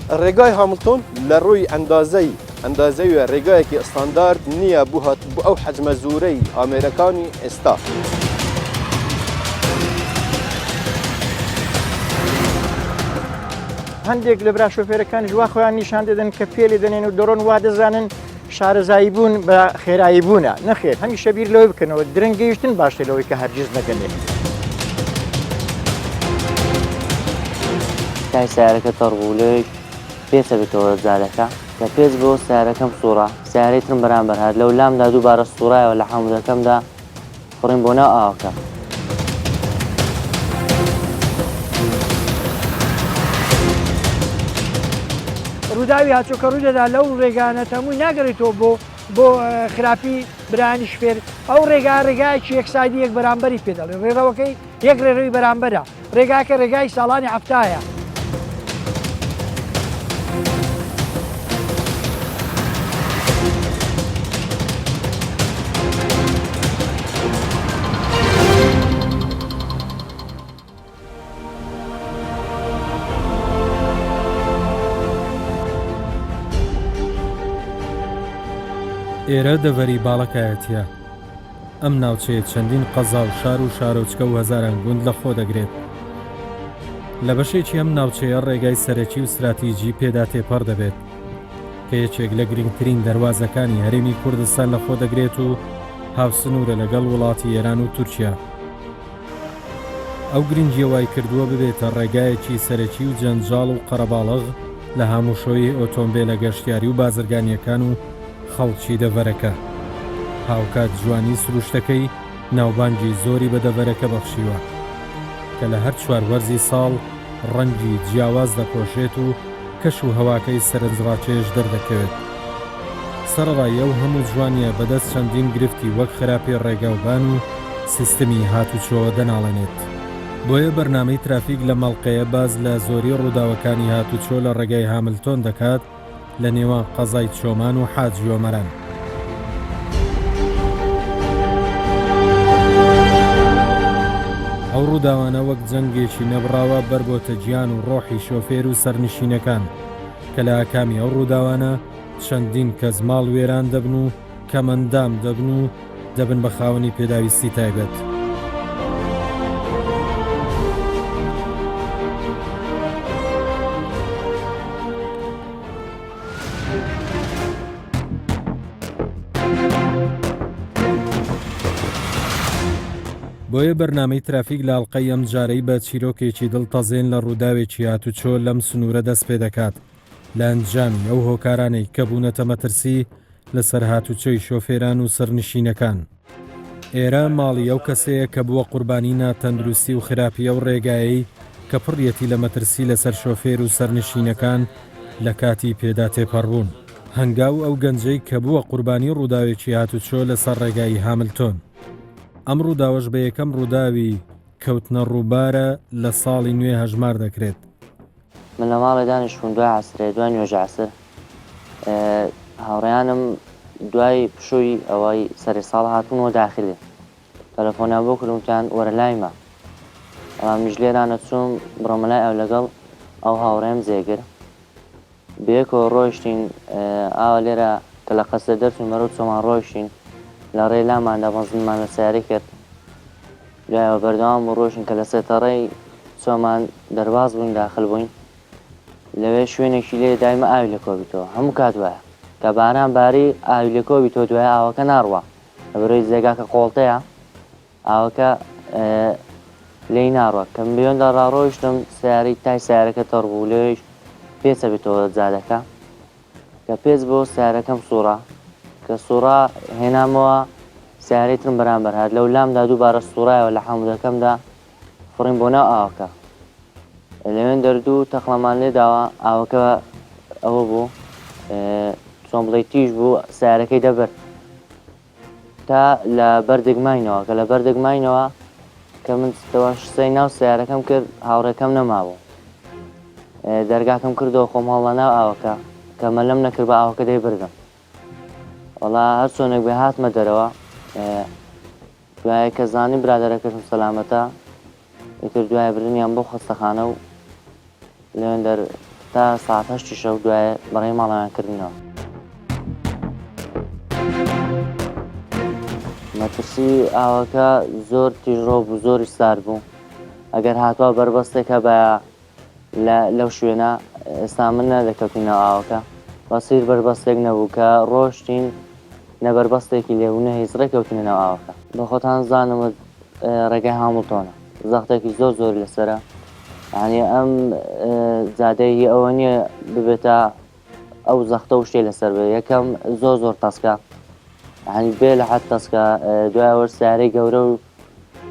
ڕێگای هامڵتۆن لە ڕووی ئەندازەی ئەندازەویە ڕێگایەکی ستاندارد نییە بۆ هات بۆ ئەو حەجمە زۆرەی ئامێرەکانی ئێستا. هەندێک لە برا شۆفێرەکانیش وا خۆیان نیشان دەدەن کە پێ لێ دەنێن و دەڕۆن وا دەزانن شارەزایی بوون بە خێرایی بوونە، نەخێر هەمیشە بیر لەوەی بکەنەوە درەنگ گەیشتن باشتر لەوەی کە هەرگیز نەگەنێ. تای سەیارەکە تەڕ بوو لەوێش پێچ ئەبێتەوە جادەکە کە پێچ بۆ سەیارەکەم سوڕا سەیارەی ترم بەرامبەر هات لەو لامدا دووبارە سوڕایەوە لە حەمودەکەمدا فڕیم بۆ ناو ئاوەکە. ڕووداوی هاتوچۆ کە ڕوودەدا لەو ڕێگانە تەمووی ناگەڕێتەوە بۆ بۆ خراپی برایانی شوفێر ئەو ڕێگا ڕێگایەکی یەکسایدی یەک بەرامبەری پێ دەڵێ ڕێڕەوەکەی یەک ڕێڕەوی بەرامبەرە ڕێگاکە ڕێگای ساڵانی حەفتایە. ئێرە دەڤەری باڵەکایەتییە. ئەم ناوچەیە چەندین قەزا و شار و شارۆچکە و هەزاران گوند لە خۆ دەگرێت. لە بەشێکی ئەم ناوچەیە ڕێگای سەرەکی و ستراتیجی پێدا تێپەڕ دەبێت کە یەکێک لە گرنگترین دەروازەکانی هەرێمی کوردستان لە خۆ دەگرێت و هاوسنوورە لەگەڵ وڵاتی ئێران و تورکیا. ئەو گرنگییە وایکردووە ببێتە ڕێگایەکی سەرەکی و جەنجاڵ و قەرەباڵغ لە هاموشۆی ئۆتۆمبێلە گەشتیاری و بازرگانییەکان و خەڵکی دەڤەرەکە. هاوکات جوانی سروشتەکەی ناوبانگی زۆری بە دەڤەرەکە بەخشیوە، کە لە هەر چوار وەرزی ساڵ ڕەنگی جیاواز دەپۆشێت و کەش و هەواکەی سەرنجڕاکێش دەردەکەوێت. سەرەڕای ئەو هەموو جوانییە بەدەست چەندین گرفتی وەک خراپی ڕێگاوبان و سیستمی هاتوچۆوە دەناڵێنێت. بۆیە بەرنامەی ترافیک لەم ئەڵقەیە باس لە زۆری ڕووداوەکانی هاتوچۆ لە ڕێگای هاملتۆن دەکات لە نێوان قەزای چۆمان و حاجی ئۆمەران. ئەو ڕووداوانە وەک جەنگێکی نەبڕاوە بەربۆتە گیان و ڕۆحی شۆفێر و سەرنشینەکان کە لە ئاکامی ئەو ڕووداوانە چەندین کەس ماڵ وێران دەبن و کەمئەندام دەبن و دەبن بە خاوەنی پێداویستی تایبەت. بۆیە بەرنامەی ترافیک لە ئەڵقەی ئەمجارەی بە چیرۆکێکی دڵتەزێن لە ڕووداوێکی هاتوچۆ لەم سنوورە دەست پێدەکات لە ئەنجامی ئەو هۆکارانەی کە بوونەتە مەترسی لەسەر هاتوچۆی شۆفێران و سەرنشینەکان. ئێرە ماڵی ئەو کەسەیە کە بووە قوربانی ناتەندروستی و خراپی ئەو ڕێگایەی کە پڕیەتی لە مەترسی لەسەر شۆفێر و سەرنشینەکان لە کاتی پێدا تێپەڕبوون. هەنگاو ئەو گەنجەی کە بووە قوربانی ڕووداوێکی هاتوچۆ لەسەر ڕێگای هاملتۆن. ئەم ڕووداوەش بە یەکەم ڕووداوی کەوتنە ڕووبارە لە ساڵی نوێ هەژمار دەکرێت. من لە ماڵێ دانیشتبووم دوای عەسرێ دوای نوێژی عەسر هاوڕێیانم دوای پشووی ئەوەی سەرێ ساڵ هاتبوونەوە داخلێ تەلەفۆنیان بۆ کردم وتیان وەرە لای مە بەڵام منیش لێرانە چووم بڕۆمە لای ئەو لەگەڵ ئەو هاوڕێم جێگر بەیەکەوە ڕۆیشتین ئاوا لێرە کە لە قەسرێ دەرچووین بەرەو چۆمان ڕۆیشتین لە ڕێ لاماندا بەنزینمان لە سەیارەی کرد دوایەوە بەردەوام بوو ڕۆیشتین کە لە سێتەڕەی چۆمان دەرباز بووین داخل بووین لەوێ شوێنێکی لێ دایمە ئاوی لێ کۆبیتەوە هەموو کات وایە کە باران باری ئاوی لێ کۆبیتەوە دوای ئاوەکە ناڕوا لەبەرەوەی جێگاکە قۆڵتەیە ئاوەکە لێی ناڕوا کە من بەوێندا ڕاڕۆیشتم سیارەی تای سیارەکە تەڕ بوو لەوێش پێچە بێتەوە جادەکە کە پێچ بۆ سیارەکەم سوڕا کە سوڕا هێنامەوە سیارەی ترم بەرامبەر هات لەو لامدا دووبارە سوڕایەوە لە حەمودەکەمدا فڕیم بۆ ناو ئاوەکە لەوێن دەردوو تەقڵەمان لێداوە ئاوەکە ئەوە بوو چۆن بڵێ تیژ بوو سیارەکەی دەبرد تا لە بەردێک ماینەوە کە لە بەردێک ماینەوە کە من تەواشسەی ناو سیارەکەم کرد هاوڕێکەم نەمابوو دەرگاکەم کردەوە خۆم هەڵە ناو ئاوەکە کە مەلەم نەکرد بە ئاوەکە دەی بردم وەڵا هەر چۆنێک بێ هاتمە دەرەوە دوایە کە زانیم برادەرەکەشم سەلامەتە ئیتر دوایە بردنیان بۆ خەستەخانە و لەوێندەر تا. تا سەعات هەشتی شەو دوایە بەڕێی ماڵەوەیان کردینەوە. مەترسی ئاوەکە زۆر تیژڕۆ بوو زۆریش سارد بوو ئەگەر هاتوە بەربەستێک هەبایە لە لەو شوێنە ئێستا من نەدەکەوتین ناو ئاوەکە بەس هیچ بەربەستێک نەبوو کە ڕۆشتین نە بەربەستێکی لێبوو نە هیچ ڕێکەوتینە ناو ئاوەکە. بەخۆتان زانم ڕێگای هامڵتۆنە زەختێکی زۆر زۆری لەسەرە یانی ئەم جادەیە هی ئەوە نییە ببێتە ئەو زەختە و شتەی لەسەر بێ یەکەم زۆر زۆر تەسکە یانی بێ لە حەد تەسکە دوای ئەوەش سیارەی گەورە و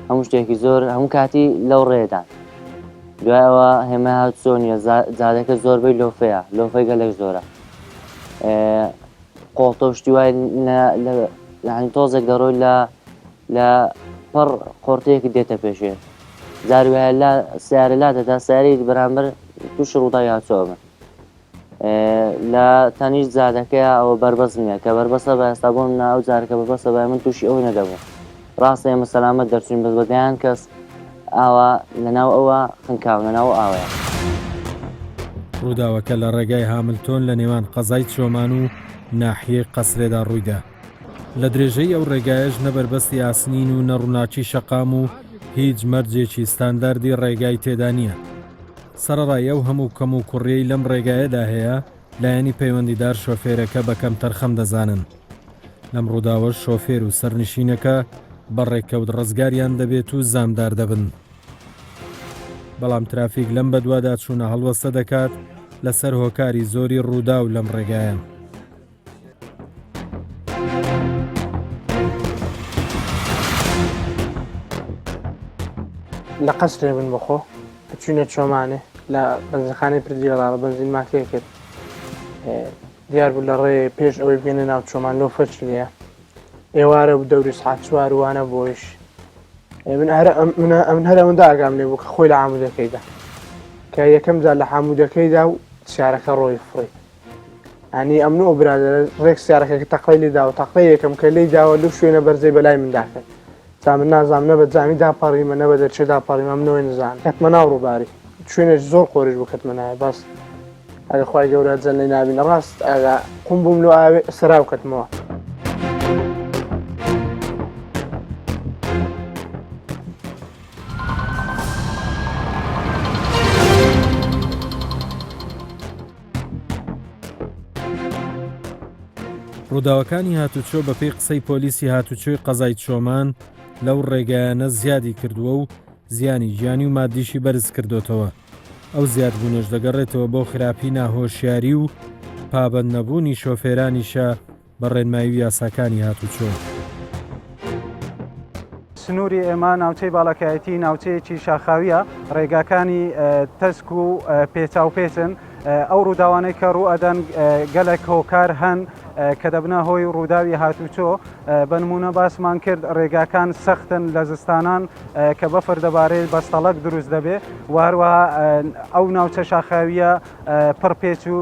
هەموو شتێکی زۆر هەموو کاتی لەو ڕێدان دوای ئەوە هێمە هات زۆر نییە جادەکە زۆربەی لۆفەیە لۆفەی گەلێک زۆرە قۆڵتە و شتی وای یعنی تۆزێک دەڕۆی لە لە پڕ قۆرتەیەکی دێتە پێشێ جار وایە لا سیارە لا دەدا سیارەی بەرامبەر تووشی ڕووداوی هاتوچۆ بن لە تەنیشت جادەکەیا ئەوە بەربەست نییە کە بەربەستە بە ئێستا بۆ منە ئەو جارە کە بەربەستە بە من تووشی ئەوەی نەدەبوو ڕاستە ئێمە سەلامەت دەرچوین بەس بە دەیان کەس ئاوا لەناو ئەوە خنکاون لەناو ئەو ئاوەیە. ڕووداوەکە لە ڕێگای هاملتۆن لە نێوان قەزای چۆمان و ناحیەی قەسرێدا ڕوویدا. لە درێژەی ئەو ڕێگایەش نە بەربەستی ئاسنین و نە ڕووناکی شەقام و هیچ مەرجێکی ستانداردی ڕێگای تێدا نییە. سەرەڕای ئەو هەموو کەموکوڕیەی لەم ڕێگایەدا هەیە، لایەنی پەیوەندیدار شۆفێرەکە بە کەمتەرخەم دەزانن. لەم ڕووداوەش شۆفێر و سەرنشینەکە بە ڕێککەوت ڕزگاریان دەبێت و زامدار دەبن. بەڵام ترافیک لەم بەدواداچوونە هەڵوەستە دەکات لەسەر هۆکاری زۆری ڕووداو لەم ڕێگایە. لە قەسرێ بن بخۆ چوینە چۆمانێ لە بەنزینخانەی پردی گەڵاڵە بەنزینمان تێ کرد دیار بوو لە ڕێ پێش ئەوەی بگەینە ناو چۆمان لۆ فەچلیە ئێوارە و دەوری سعات چواروانە بۆیش من هەر ئەمن هەر ئەوەندە ئاگام لێ بوو کە خۆی لە عامودەکەیدا کە یەکەم جار لە حامودەکەیدا و سیارەکە ڕۆی فڕی ئەنی ئەمن و ئەو برادەرە ڕێک سیارەکە تەقلەی لێ داوە تەقلەی یەکەم کە لێی داوە لەو شوێنە بەرزەی بەلای من داکرد جا من نازانم نە بە جامی داپەڕیمە نە بە دەرچێ داپەڕیمە منەوەی نزانم کەتمە ناو ڕووباری شوێنێک زۆر قۆریش بوو کەتمە ناوێ بەس ئەگە خوای گەورە جەنەی نابینە ڕاست ئەگە قوم بووم لۆ ئاوێ سەراو کەتمەوە. ڕووداوەکانی هاتوچۆ بەپێی قسەی پۆلیسی هاتوچۆی قەزای چۆمان لەو ڕێگایانە زیادی کردووە و زیانی گیانی و مادیشی بەرز کردۆتەوە، ئەو زیادبوونەش دەگەڕێتەوە بۆ خراپی ناهۆشیاری و پابەند نەبوونی شۆفێرانیشە بە ڕێنمایی و یاساکانی هاتوچۆ. سنووری ئێمە ناوچەی باڵەکایەتی ناوچەیەکی شاخاویە، ڕێگاکانی تەسک و پێچاوپێچن، ئەو ڕووداوانەی کە ڕوو ئەدەن گەلەک هۆکار هەن کە دەبنە هۆی ڕووداوی هاتوچۆ، بە نموونە باسمان کرد ڕێگاکان سەختن لە زستانان کە بەفر دەبارێت بەستەڵەک دروست دەبێ و هەروەها ئەو ناوچە شاخاویە پڕ پێچ و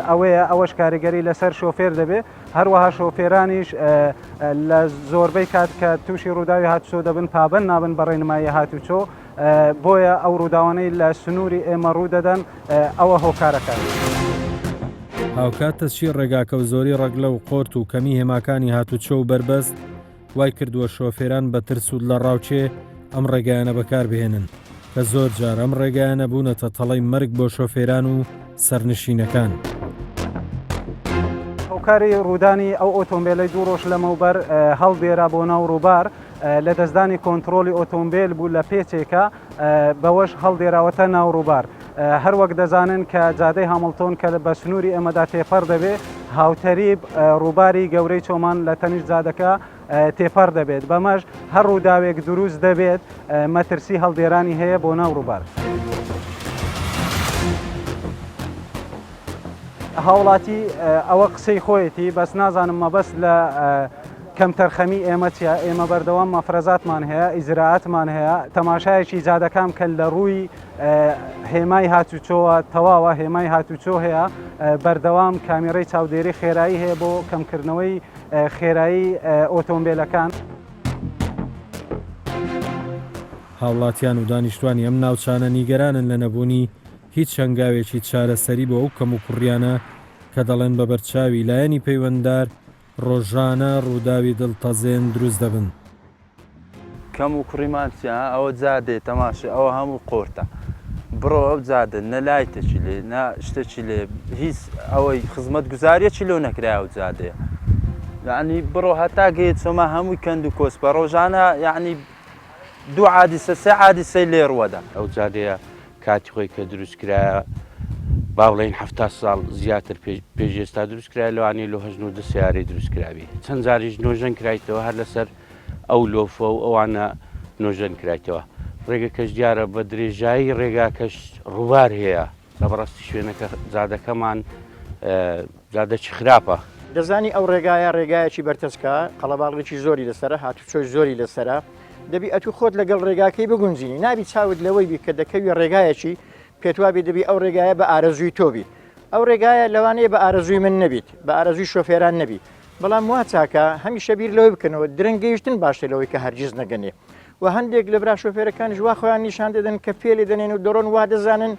ئەوەیە ئەوەش کاریگەری لەسەر شۆفێر دەبێ هەروەها شۆفێرانیش لە زۆربەی کات کە تووشی ڕووداوی هاتوچۆ دەبن پابەند نابن بە ڕێنمایی هاتوچۆ بۆیە ئەو ڕووداوانەی لە سنووری ئێمە ڕوو دەدەن ئەوە هۆکارەکان. هاوکات تەسکی ڕێگاکە و زۆری ڕەگلە و قۆرت و کەمی هێماکانی هاتوچۆ و بەربەست وای کردووە شۆفێران بە ترس و دڵەڕاوکێ ئەم ڕێگایانە بەکاربهێنن، کە زۆر جار ئەم ڕێگایانە بوونەتە تەڵەی مەرگ بۆ شۆفێران و سەرنشینەکان. هۆکاری ڕوودانی ئەو ئۆتۆمبێلەی دوو ڕۆژ لەمەوبەر هەڵدێرا بۆ ناو ڕووبار، لەدەستدانی کۆنتڕۆڵی ئۆتۆمبێل بوو لە پێچێکا، بەوەش هەڵدێراوەتە ناو ڕووبار. هەروەک دەزانن کە جادەی هامڵتۆن کە بە سنووری ئێمەدا تێپەڕ دەبێ، هاوتەریب ڕووباری گەورەی چۆمان لە تەنیشت جادەکە تێپەڕ دەبێت، بەمەش هەر ڕووداوێک دروست دەبێت مەترسی هەڵدێرانی هەیە بۆ ناو ڕووبار. هاوڵاتی، ئەوە قسەی خۆیەتی، بەس نازانم مەبەست لە کەمتەرخەمی ئێمە چیە، ئێمە بەردەوام مەفرەزاتمان هەیە، ئیجرائاتمان هەیە، تەماشایەکی جادەکان بکەن لە ڕووی هێمای هاتوچۆوە تەواوە، هێمای هاتوچۆ هەیە، بەردەوام کامێرەی چاودێری خێرایی هەیە بۆ کەمکردنەوەی خێرایی ئۆتۆمبێلەکان. هاوڵاتیان و دانیشتوانی ئەم ناوچانە نیگەرانن لە نەبوونی. هیچ هەنگاوێکی چارەسەری بۆ ئەو کەموکوڕیانە کە دەڵێن بە بەرچاوی لایەنی پەیوەنددار ڕۆژانە ڕووداوی دڵتەزێن دروست دەبن. کەم و کوڕیمان چیە ها ئەوە جادەیە تەماشە ئەوە هەموو قۆرتە بڕۆ ئەو جادە نە لایتەکی لێ نە شتێکی لێ هیچ ئەوەی خزمەت گوزاریەکی لۆ نەکرای ئەو جادەیە یعنی بڕۆ هەتا گەیت چۆما هەمووی کەند و کۆسپە ڕۆژانە یعنی دوو عادیسە سێ عادیسەی لێ ڕوەدا. ئەو جادەیە کاتی خۆی کە دروست کرایە با بڵێین 70 ساڵ زیاتر پێش ئێستا دروست کرایە لەوانەیە لۆ هەشت نۆ دە سیارەی دروست کرابی چەند جاریش نۆژەن کرایتەوە هەر لەسەر ئەو لۆفە و ئەوانە نۆژەن کرایتەوە ڕێگەکەش دیارە بە درێژایی ڕێگاکەش ڕووبار هەیە لە بەڕاستی شوێنەکە جادەکەمان جادەکی خراپە. دەزانی ئەو ڕێگایە ڕێگایەکی بەرتەسکە، قەڵەباڵغێکی زۆری لەسەرە، هاتوچۆی زۆری لەسەرە، دەبی ئەتوو خۆت لەگەڵ ڕێگاکەی بگونجینی، نابی چاوت لەوەی بی کە دەکەویە ڕێگایەکی پێت وابی دەبی ئەو ڕێگایە بە ئارەزووی تۆ بی، ئەو ڕێگایە لەوانەیە بە ئارەزووی من نەبیت، بە ئارەزووی شۆفێران نەبی، بەڵام وا چاکە هەمیشە بیر لەوەی بکەنەوە درەنگ گەیشتن باشتر لەوەی کە هەرگیز نەگەنێ و هەندێک لە برا شۆفێرەکانیش وا خۆیان نیشان دەدەن کە پێ لێ دەنێن و دەڕۆن وا دەزانن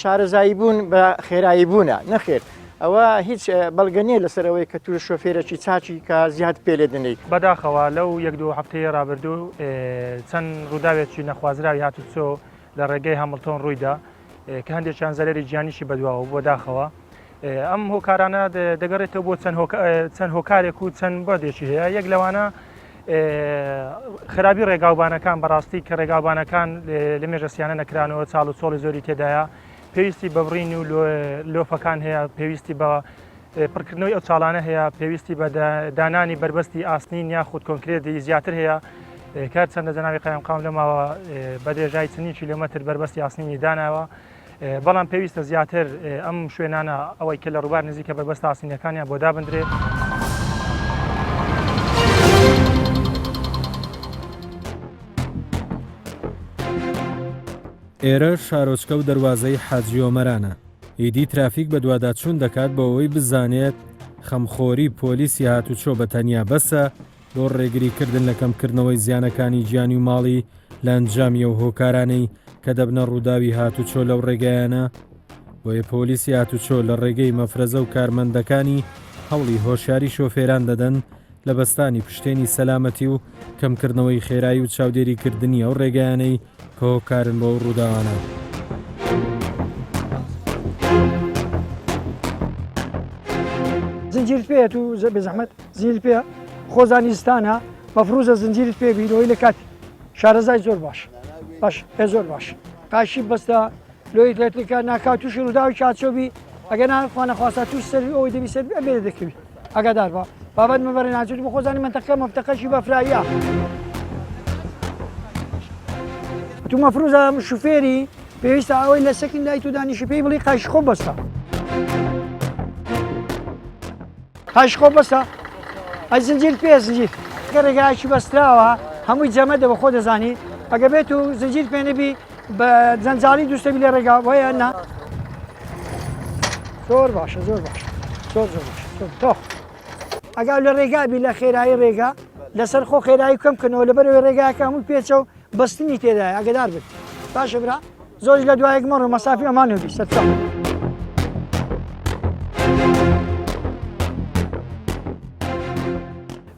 شارەزایی بوون بە خێرایی بوونە نەخێر ئەوە هیچ بەڵگە نییە لەسەر ئەوەی کە تو شۆفێرەکی چاکی کە زیاد پێ لێ دەنێی. بەداخەوە لەو یەک دوو هەفتەیەی ڕابردوو چەند ڕووداوێکی نەخوازراوی هاتوچۆ لە ڕێگەی هامڵتۆن ڕوویدا کە هەندێکیان زەرەری گیانیشی بەدواوە بوو بەداخەوە ئەم هۆکارانە دەگەڕێتەوە بۆ چەند هۆکارێک و چەند بەدێکی هەیە یەک لەوانە خراپی ڕێگاوبانەکان بەڕاستی کە ڕێگاوبانەکان لە مێژە سیانە نەکرانەوە چاڵ و چۆڵی زۆری تێدایە پێویستی بە بڕین و لۆفەکان هەیە پێویستی بە پڕکردنەوەی ئەو چاڵانە هەیە پێویستی بە دانانی بەربەستی ئاسنین یاخود کۆنکرێتی زیاتر هەیە کار چەندە جەنابی قایمقام لەماوە بە درێژای چەندین کیلۆمەتر بەربەستی ئاسنینی داناوە بەڵام پێویستە زیاتر ئەم شوێنانە ئەوەی کە لە ڕووبار نزیکە بەربەستە ئاسنینەکانیان بۆ دابندرێت. ئێرە شارۆچکە و دەروازەی حاجی ئۆمەرانە. ئیدی ترافیک بەدواداچوون دەکات بۆ ئەوەی بزانێت خەمخۆری پۆلیسی هاتوچۆ بە تەنیا بەسە بۆ ڕێگریکردن لە کەمکردنەوەی زیانەکانی گیانی و ماڵی لە ئەنجامی ئەو هۆکارانەی کە دەبنە ڕووداوی هاتوچۆ لەو ڕێگایانە، بۆیە پۆلیسی هاتوچۆ لە ڕێگەی مەفرەزە و کارمەندەکانی هەوڵی هۆشیاری شۆفێران دەدەن لە بەستانی پشتێنی سەلامەتی و کەمکردنەوەی خێرایی و چاودێریکردنی ئەو ڕێگایانەی کە هۆکارن بۆ ئەو ڕووداوانە. زنجیرت پێیە تو بێزەحمەت زنجیرت پێیە خۆزانی زستانە مەفروزە زنجیرت پێ بی لۆی لە کاتی شارەزای زۆر باش باش ئێ زۆر باش قاشی بەستە لۆی لەتلکە ناکات تووشی ڕووداوی چاچۆ بی ئەگەر نا خوا نەخواستە تووش سەر ئەوەی دەبی سەر ئەبێ دەکەوی ئاگادار بە بابەت مەبەرە ناچوت بۆ خۆزانی مەنتەقە مەفتەقەشی بەفراییە تو مەفروزە شوفێری پێویستە ئەوەی لە سەکن لای تو دانیشی پێی بڵی قایش خۆ بەستە قایش خۆ بەستە ئەی زنجیر پێ زنجیر کە ڕێگایەکی بەستراوە هەمووی جەمەدە بە خۆ دەزانی ئەگە بێت و زنجیر پێ نەبی بە جەنجاڵی دوستەبی لە ڕێگا وایە نا زۆر باشە زۆر باشە زۆر زۆر باشە زۆر تۆ ئەگا لە ڕێگا بی لە خێرایی ڕێگا لەسەر خۆ خێرایی کەم کەنەوە لەبەرەوەی ڕێگاکە هەمووی پێچە و بەستنی تێدایە ئەگەدار بن باشە برا زۆریش لە دوایەک مەڕۆ مەسافی ئەمان هەبی سەرچاو.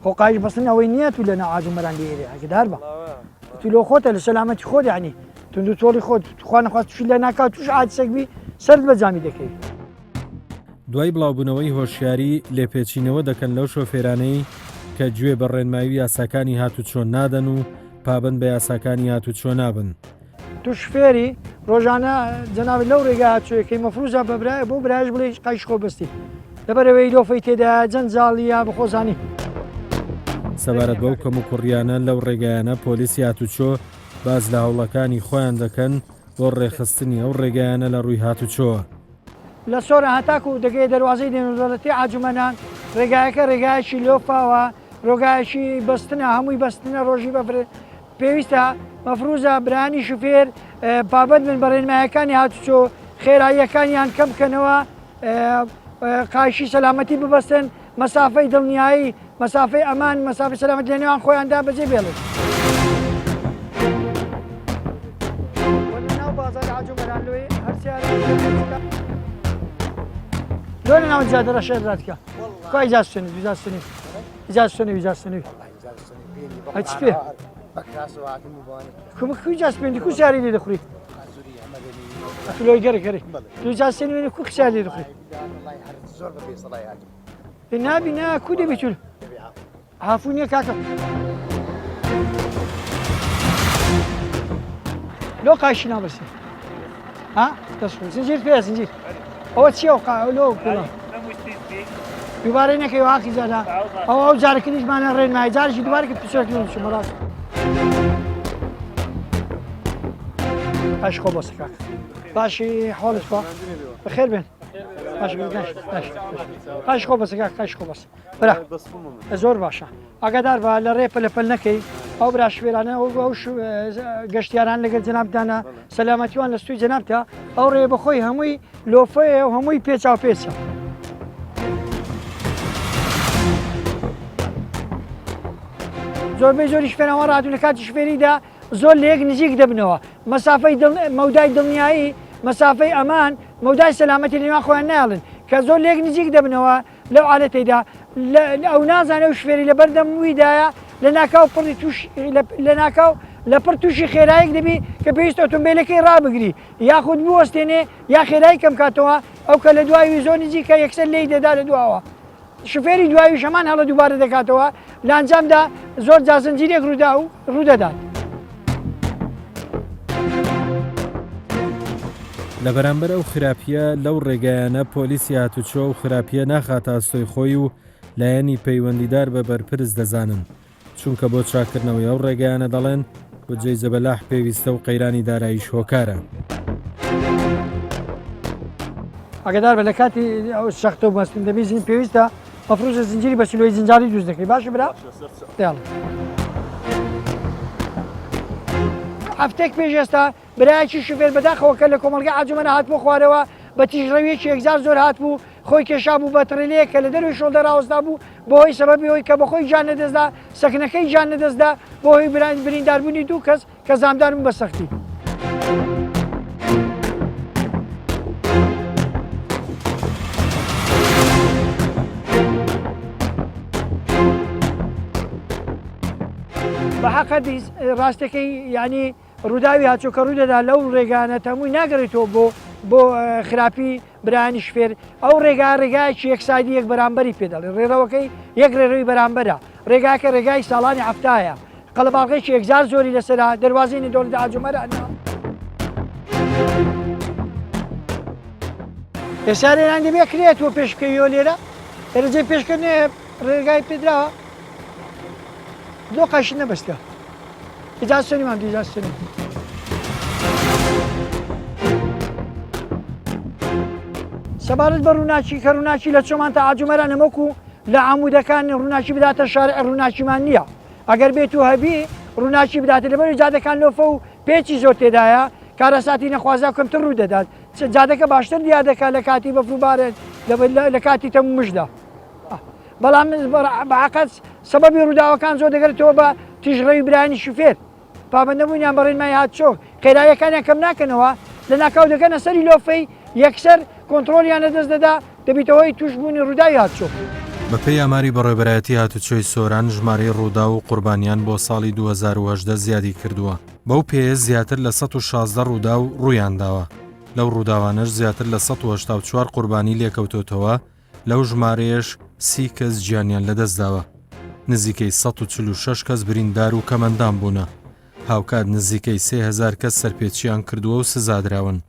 خۆ قایش بەستن ئەوەی نییە تو لە ناو عاج و مەران لێرێ ئەگەدار بە تو لۆ خۆتە لە سەلامەتی خۆت یعنی توند و تۆڵی خۆت خوا نەخواست توشی لە ناکاو توش عادسێک بی سەرت بە جامی دەکەوی. دوای بڵاوبوونەوەی هۆشیاری، لێپێچینەوە دەکەن لەو شۆفێرانەی کە گوێ بە ڕێنمایی و یاساکانی هاتوچۆ نادەن و پابەند بە یاساکانی هاتوچۆ نابن. تو شفێری ڕۆژانە جەنابت لەو ڕێگا هاتوچۆیەکەی مەفروزە بە برای بۆ برایش بڵێ قایش خۆ بەستی لەبەرەوەی لۆفەی تێدایە جەنجاڵیە بەخۆزانی. سەبارەت بەو کەموکوڕییانە لەو ڕێگایانە پۆلیسی هاتوچۆ باس لە هەوڵەکانی خۆیان دەکەن بۆ ڕێکخستنی ئەو ڕێگایانە لە ڕووی هاتوچۆوە. لە سۆران هەتاکو دەگەیە دەروازەی نێونەدەوڵەتی عاجومەنان، ڕێگایەکە ڕێگایەکی لۆفاوە، ڕۆگایەکی بەستنە، هەمووی بەستنە ڕۆژی بەفر پێویستە مەفروزە برایانی شوفێر پابەند بن بە ڕێنمایەکانی هاتوچۆ، خێراییەکانیان کەم بکەنەوە، قایشی سەلامەتی ببەستن، مەسافەی دڵنیایی، مەسافەی ئەمان، مەسافەی سەلامەتی لە نێوان خۆیاندا بەجێ بێڵن. لۆ لە ناو جادە ڕەشە ڕاتکە کوا ئیجاز سنی ئیجاز سنی ئیجاز سنی ئیجاز سنی ئەی چ پێ کوم کو ئیجاز پێندی کو سیاری لێ دەخوری ئەتو لۆی گەرە گەرە تو ئیجاز سنی وێنە کو خسیار لێ دەخوری نابی نا کو دەبی تو عافو نییە کاکە. لۆ قایشی نابەسی ها دەست خۆش زنجیر پێ زنجیر ئەوە چییە ئەو قا لۆ کوڵە دووبارەی نەکەی واقی جارا ئەو ئەو جارەکەیشمانە ڕێنمای جارێکی دووبارە کرد پچۆک نووسم بەڕاست باش خۆ بەسە کاکە باشی حاڵت خوا بەخێر بێن باش باش باش باش خۆ بەسە کاکە باش خۆ بەسە برا زۆر باشە ئاگادار بە لە ڕێ پەلەپەل نەکەی ئەو برا شوێرانە ئەو ئەو گەشتیاران لەگەر جەنابدانە سەلامەتیوان لە ستوی جەنابتە ئەو ڕێ بەخۆی هەمووی لۆفەیە و هەمووی پێچاو پێچە. زۆربەی زۆری شوێنەوە ڕاتون لە کاتی شوێریدا زۆر لە یەک نزیک دەبنەوە مەسافەی مەودای دڵنیایی مەسافەی ئەمان مەودای سەلامەتی لە نێوان خۆیان نایڵن کە زۆر لە یەک نزیک دەبنەوە لەو عالەتەیدا ئەو نازانێ ئەو شوێنی لەبەر دەم ویدایە لە ناکاو پڕی توش لە ناکاو لە پڕ تووشی خێرایەک دەبی کە پێویست ئۆتۆمبیلەکەی ڕابگری یاخود بوەستێنێ یا خێرای کەم کاتەوە ئەو کە لە دوای زۆر نزیکە یەکسەر لێی دەدا لە دواوە شوفێری دواییش هەمان هەڵە دووبارە دەکاتەوە لە ئەنجامدا زۆر جا زنجیرێک ڕوودا و ڕوودەدات. لە بەرامبەر ئەو خراپییە لەو ڕێگایانە پۆلیسی هاتوچۆ ئەو خراپییە ناخاتە ئەستۆی خۆی و لایەنی پەیوەندیدار بە بەرپرس دەزانن، چونکە بۆ چاککردنەوەی ئەو ڕێگایانە دەڵێن بودجەی زەبەلاح پێویستە و قەیرانی داراییش هۆکارە. ئاگادار بە لە کاتی ئەو سەختە و بەستن دەبی زین پێویستە مەفروزە زنجیری بە سلۆی زنجالی دروست دەکەی باشە برا دێڵ هەفتێک پێش ئێستا برایەکی شوفێر بەداخەوە کە لە کۆمەڵگەی عاجومەنە هاتبووە خوارەوە بە تیژڕەویەکی یەکجار زۆر هاتبوو خۆی کێشابوو بە تڕیلەیەک کە لە دەروی شۆڵدە ڕاوەستابوو بەهۆی سەبەبی ئەوەی کە بەخۆی گیان لەدەستدا سەکنەکەی گیان لەدەستدا بەهۆی برینداربوونی دوو کەس کە زامدار بوون بە سەختی. بە حەقە ڕاستەکەی یعنی ڕووداوی هاتوچۆ کە ڕوودەدا لەو ڕێگانە تەمووی ناگەڕێتەوە بۆ بۆ خراپی برایانی شفێر ئەو ڕێگا ڕێگایەکی یەکسایدی یەک بەرامبەری پێ دەڵێ ڕێڕەوەکەی یەک ڕێڕەوی بەرامبەرە ڕێگاکە ڕێگای ساڵانی حەفتایە قەڵەباڵغێکی یەکجار زۆری لەسەرە دەروازەی نێودەوڵەتی ئاجۆمەرە ئێستا لێران دەبێ کرێت تۆ پێش بکەویەوە لێرە ئێرە جێ پێشکردنێ ڕێگای پێدراوە لۆ قاشی نەبەستە ئیجاز سنی مام ئیجاز سنی. سەبارەت بە ڕووناکی کە ڕووناکی لە چۆمان تا ئاجومەران ئەمەکو لە عمودەکان ڕووناکی بداتە شارع ڕووناکیمان نییە ئەگەر بێت و هەبی ڕووناکی بداتە لەبەری جادەکان لۆفە و پێچی زۆر تێدایە کارەساتی نەخوازراو کەمتر ڕوو دەدات جادەکە باشتر دیار دەکات لە کاتی بەفر و باران لە کاتی تەم و مژدا بەڵام بە عقەت سەبەبی ڕووداوەکان زۆر دەگەرێتەوە بە تیژڕەوی برایانی شوفێر پابەندنەبوونیان بە ڕێنمایی هاتوچۆ خێراییەکانیان کەم ناکەنەوە لەناکاو دەگەنە سەری لۆفەی یەکسەر کۆنتڕۆڵیان لەدەست دەدا دەبیتە هۆی تووشبوونی ڕووداوی هاتوچۆ. بەپێی ئاماری بەڕێوەبەرایەتی هاتوچۆی سۆران ژمارەی ڕووداو و قوربانیان بۆ ساڵی 2018 زیادی کردووە، بەو پێیە زیاتر لە 116 ڕووداو ڕوویانداوە، لەو ڕووداوانەش زیاتر لە 184 قوربانی لێکەوتۆتەوە، لەو ژمارەیەش سی کەس گیانیان لەدەستداوە، نزیکەی 146 کەس بریندار و کەمئەندام بوونە، هاوکات نزیکەی 3000 کەس سەرپێچییان کردووە و سزادراون.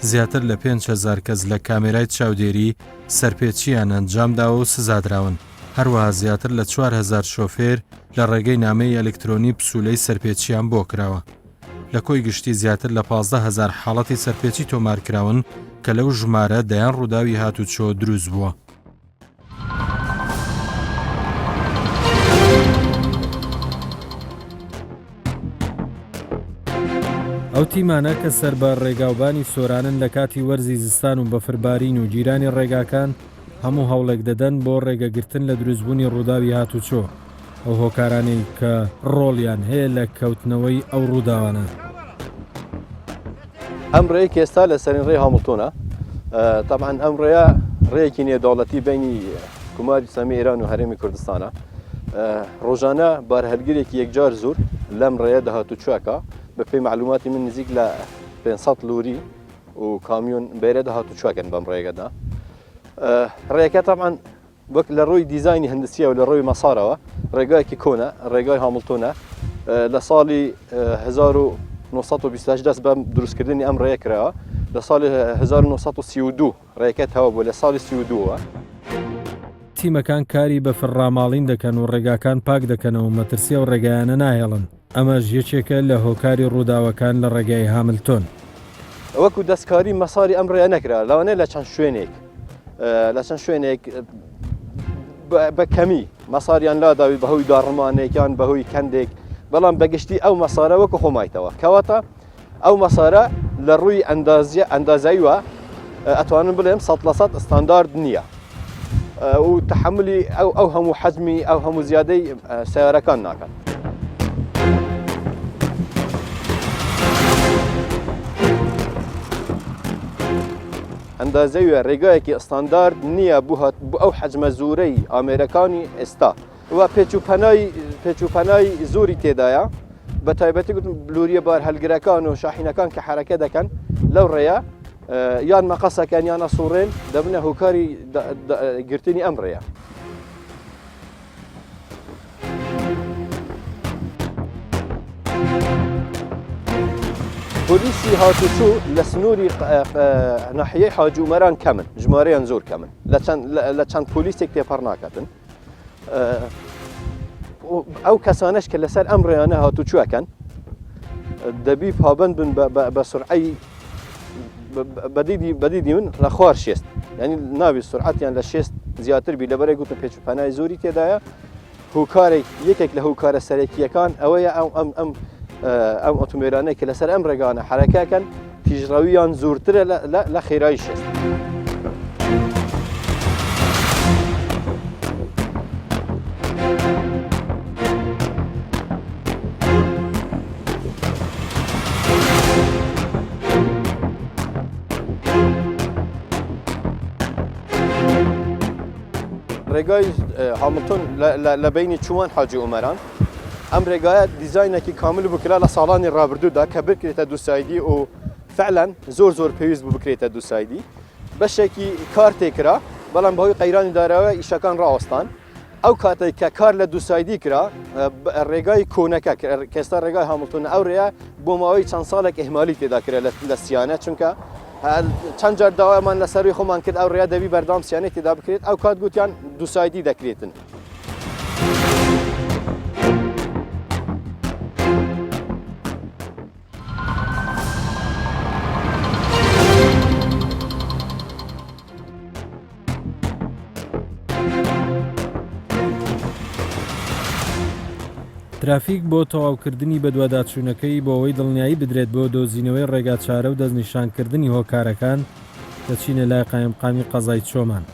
زیاتر لە 5000 کەس لە کامێرای چاودێری سەرپێچییان ئەنجامداوە و سزادراون، هەروەها زیاتر لە 4000 شۆفێر لە ڕێگەی نامەی ئەلکترۆنی پسوولەی سەرپێچییان بۆ کراوە. لە کۆی گشتی زیاتر لە 15 هەزار حاڵەتی سەرپێچی تۆمارکراون کە لەو ژمارە دەیان ڕووداوی هاتوچۆ دروست بووە. ئەو تیمانە کە سەر بە ڕێگاوبانی سۆرانن لە کاتی وەرزی زستان و بەفربارین و گیرانی ڕێگاکان هەموو هەوڵێک دەدەن بۆ ڕێگەگرتن لە دروستبوونی ڕووداوی هاتوچۆ. ئەو هۆکارانەی کە ڕۆڵیان هەیە لە کەوتنەوەی ئەو ڕووداوانە. ئەم ڕێی کە ئێستا لە سەرین ڕێی هامڵتۆنە تەبعەن ئەم ڕێیە ڕێیەکی نێودەوڵەتی بەینی کوماری ئیسلامی ئێران و هەرێمی کوردستانە. ڕۆژانە بارهەلگرێکی یەکجار زۆر لەم ڕێیە دەهاتوچوەکە بە پێی مەعلوماتی من نزیک لە 500 لوری و کامیۆن بێرە دەهاتوچوەکەن بەم ڕێگەدا. ڕێەکە تەبعەن وەک لە ڕووی دیزاینی هەندسییەوە لە ڕووی مەسارەوە ڕێگایەکی کۆنە، ڕێگای هامڵتۆنە لە ساڵی 1928 دەست بە دروستکردنی ئەم ڕێیە کراوە لە ساڵی 1932 ڕێکە تەواو بوو لە ساڵی 32وە. تیمەکان کاری بەفر ڕاماڵین دەکەن و ڕێگاکان پاک دەکەنەوە و مەترسی ئەو ڕێگایانە ناهێڵن، ئەمەش یەکێکە لە هۆکاری ڕووداوەکان لە ڕێگای هاملتۆن. وەکو دەستکاری مەساری ئەم ڕێیە نەکرا، لەوانەیە لە چەند شوێنێک لە چەند شوێنێک بە کەمی مەساریان لاداوی بەهۆی داڕمانێکیان بەهۆی کەندێک بەڵام بەگشتی ئەو مەسارە وەکو خۆمایتەوە کەواتە ئەو مەسارە لە ڕووی ئەندازیە ئەندازاییوە ئەتوانم بڵێم سە لە سەد ستاندارد نییە و تحملی ئەو ئەو هەموو حەزمی ئەو هەموو زیادەی سیارەکان ناکات. ئەندازەویە ڕێگایەکی ستاندارد نییە بۆ بۆ ئەو حەجمە زۆرەی ئامێرەکانی ئێستا و پێچ و پەنای پێچ و پەنای زۆری تێدایە بە تایبەتی گوتم لوریە بار هەلگرەکان و شاحینەکان کە حرەکە دەکەن لەو ڕێیە یان مەقەسەکەن یان ئەسوڕێن دەبنە هۆکاری گرتنی ئەم ڕێیە. پۆلیسی هاتوچۆ لە سنووری ناحیەی حاجی عومەران کەمن، ژمارەیان زۆر کەمن، لە چەند پۆلیسێک تێپەڕ ناکاتن. ئەو کەسانەش کە لەسەر ئەم ڕێیانە هاتوچوەکەن دەبی پابند بن بە سرعەی بەدیدی بەدیدی من لە خوار شێست یعنی ناوی سرعەتیان لە شێست زیاتر بی لەبەرەی گوتم پێچ و پەنای زۆری تێدایە هۆکارێک یەکێک لە هۆکارە سەرەکییەکان ئەوەیە ئەو ئەم ئەم ئەم ئۆتۆمبیلانەی کە لەسەر ئەم ڕێگانە حرەکەکەن تیژڕەویان زۆرترە لە خێرایی شێست. ڕێگای هامڵتۆن لە بینی چووان حاجی ئۆمەران ئەم ڕێگایە دیزاینێکی کامل بکرا لە ساڵانی ڕابردوودا کە بکرێتە دووسایدی و فعلەن زۆر زۆر پێویست بوو بکرێتە دووسایدی بەشێکی کار تێکرا بەڵام بەهۆی قەیرانی دارایەوە ئیشەکان ڕاوەستان ئەو کاتێک کە کار لە دووسایدی کرا ڕێگای کۆنەکە کەستا ڕێگای هامڵتون ئەو ڕێیە بۆ ماوەی چەند ساڵێک ئەهمالی تێدا کرا لە سیانە چونکە چەند جار داوامان لە سەروی خۆمان کرد ئەو ڕێیا دەبی بەردەوام سیانەی تێدا بکرێت ئەو کات گوتیان دووسایدی دەکرێتن. ترافیک بۆ تەواوکردنی بەدواداچوونەکەی بۆ ئەوەی دڵنیایی بدرێت بۆ دۆزینەوەی ڕێگاچارە و دەستنیشانکردنی هۆکارەکان، دەچینە لای قایمقامی قەزای چۆمان.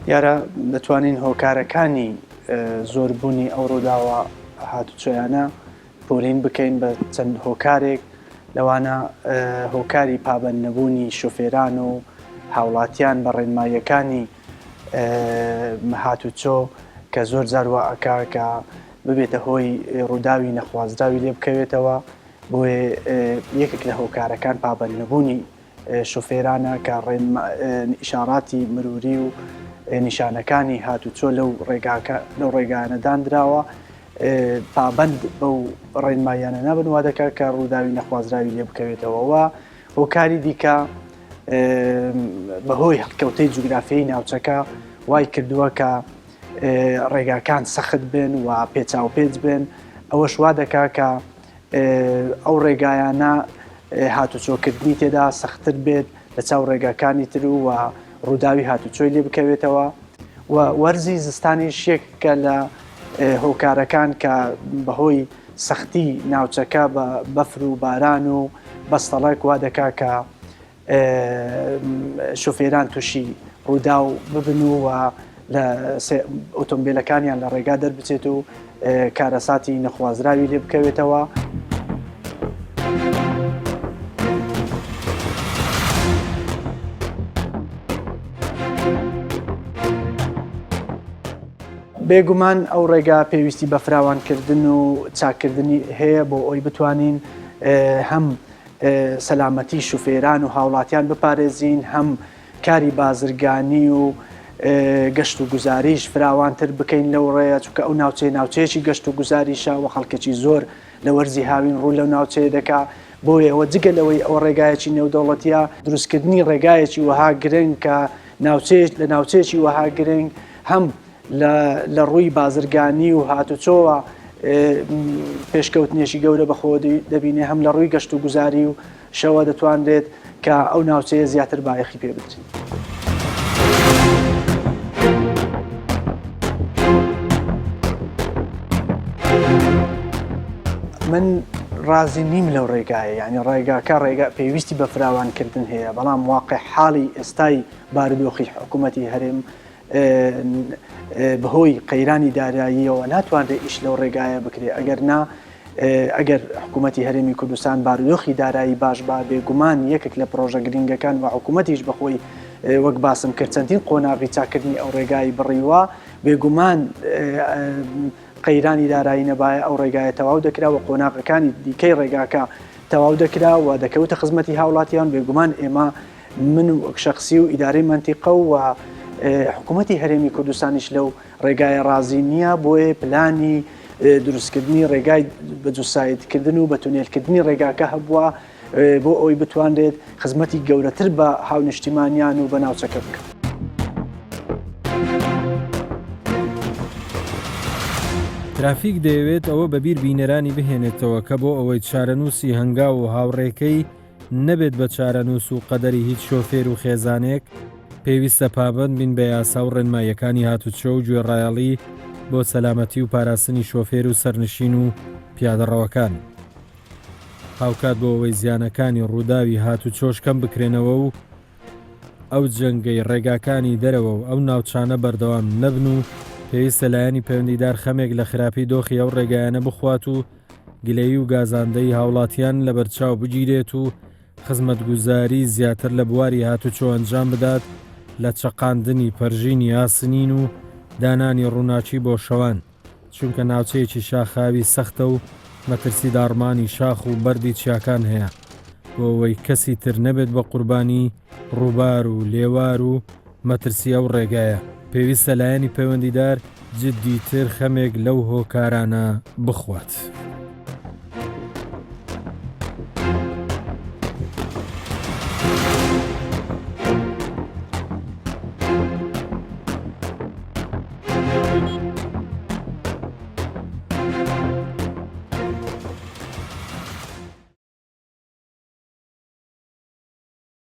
دیارە دەتوانین هۆکارەکانی زۆربوونی ئەو ڕووداوە هاتوچۆیانە پۆلین بکەین بە چەند هۆکارێک لەوانە هۆکاری پابەند نەبوونی شۆفێران و هاوڵاتیان بە ڕێنماییەکانی هاتوچۆ کە زۆر جار وا ئەکا کە ببێتە هۆی ڕووداوی نەخوازراوی لێ بکەوێتەوە بۆیە یەکێک لە هۆکارەکان پابەند نەبوونی شوفێرانە کە ئیشاراتی مروری و نیشانەکانی هاتوچۆ لەو ڕێگاکە لەو ڕێگایانە دانراوە پابەند بەو ڕێنماییانە نابن وا دەکات کە ڕووداوی نەخوازراوی لێ بکەوێتەوە و هۆکاری دیکە بەهۆی هەڵکەوتەی جوگرافیی ناوچەکە وای کردووە کە ڕێگاکان سەخت بن و پێچاوپێچ بن ئەوەش وا دەکات کە ئەو ڕێگایانە هاتوچۆکردنی تێدا سەختتر بێت لە چاو ڕێگاکانی تر و ڕووداوی هاتوچۆی لێ بکەوێتەوە و وەرزی زستانیش یەکێکە لە هۆکارەکان کە بەهۆی سەختی ناوچەکە بە بەفر و باران و بەستەڵەک وا دەکا کە شوفێران تووشی ڕووداو ببن و و. لە ئۆتۆمبیلەکانیان لە ڕێگا دەربچێت و کارەساتی نەخوازراوی لێ بکەوێتەوە. بێگومان ئەو ڕێگا پێویستی بە فراوانکردن و چاککردنی هەیە بۆ ئەوی بتوانین هەم سەلامەتی شوفێران و هاوڵاتیان بپارێزین هەم کاری بازرگانی و گەشت و گوزاریش فراوانتر بکەین لەو ڕێیە چونکە ئەو ناوچەیە ناوچەیەکی گەشت و گوزاریشە و خەڵکێکی زۆر لە وەرزی هاوین ڕوو لەو ناوچەیە دەکا بۆیە ئەوە جگە لەوەی ئەوە ڕێگایەکی نێودەوڵەتیە دروستکردنی ڕێگایەکی وەها گرنگ کە ناوچەیەک لە ناوچەیەکی وەها گرنگ هەم لە ڕووی بازرگانی و هاتوچۆوە پێشکەوتنێکی گەورە بەخۆ دەبینێ هەم لە ڕووی گەشت و گوزاری و شەوە دەتوانرێت کە ئەو ناوچەیە زیاتر بایەخی پێ بدرێت. من ڕازی نیم لەو ڕێگایە یعنی ڕێگاکە ڕێگا پێویستی بە فراوانکردن هەیە بەڵام واقع حاڵی ئێستای بارودۆخی حکوومەتی هەرێم بەهۆی قەیرانی داراییەوە ناتوانرێت ئیش لەو ڕێگایە بکرێت ئەگەر نا ئەگەر حکوومەتی هەرێمی کوردستان بارودۆخی دارایی باش با بێگومان یەکێک لە پرۆژە گرنگەکان و حکوومەتیش بەخۆی وەک باسم کرد چەندین قۆناغی چاکردنی ئەو ڕێگای بڕیوە بێگومان قەیرانی دارایی نەبایە ئەو ڕێگایە تەواو دەکرا و قۆناغەکانی دیکەی ڕێگاکە تەواو دەکرا و دەکەوتە خزمەتی هاوڵاتیان بێگومان ئێمە من وەک شەخسی و ئیدارەی مەنتیقە و حکوومەتی هەرێمی کوردستانیش لەو ڕێگایە ڕازی نییە بۆیە پلانی دروستکردنی ڕێگای بە دووسایدکردن و بە تونێلکردنی ڕێگاکە هەبووە بۆ ئەوەی بتوانرێت خزمەتی گەورەتر بە هاونیشتیمانیان و بە ناوچەکە بکەن. ترافیک دەیەوێت ئەوە بەبیر بینەرانی بهێنێتەوە کە بۆ ئەوەی چارەنووسی هەنگاو و هاوڕێکەی نەبێت بە چارەنووس و قەدەری هیچ شۆفێر و خێزانێک، پێویستە پابەند بین بە یاسا و ڕێنماییەکانی هاتوچۆ و گوێڕایەڵی بۆ سەلامەتی و پاراستنی شۆفێر و سەرنشین و پیادەڕەوەکان. هاوکات بۆ ئەوەی زیانەکانی ڕووداوی هاتوچۆش کەم بکرێنەوە و ئەو جەنگەی ڕێگاکانی دەرەوە و ئەو ناوچانە بەردەوام نەبن و پێویستە لایەنی پەیوەندیدار خەمێک لە خراپی دۆخی ئەو ڕێگایانە بخوات و گلەیی و گازاندەی هاوڵاتیان لەبەرچاو بگیرێت و خزمەتگوزاری زیاتر لە بواری هاتوچۆ ئەنجام بدات لە چەقاندنی پەرژینی ئاسنین و دانانی ڕووناکی بۆ شەوان چونکە ناوچەیەکی شاخاوی سەختە و مەترسی داڕمانی شاخ و بەردی چیاکان هەیە بۆ ئەوەی کەسی تر نەبێت بە قوربانی ڕووبار و لێوار و مەترسی ئەو ڕێگایە پێویستە لایەنی پەیوەندیدار جدیتر خەمێک لەو هۆکارانە بخوات.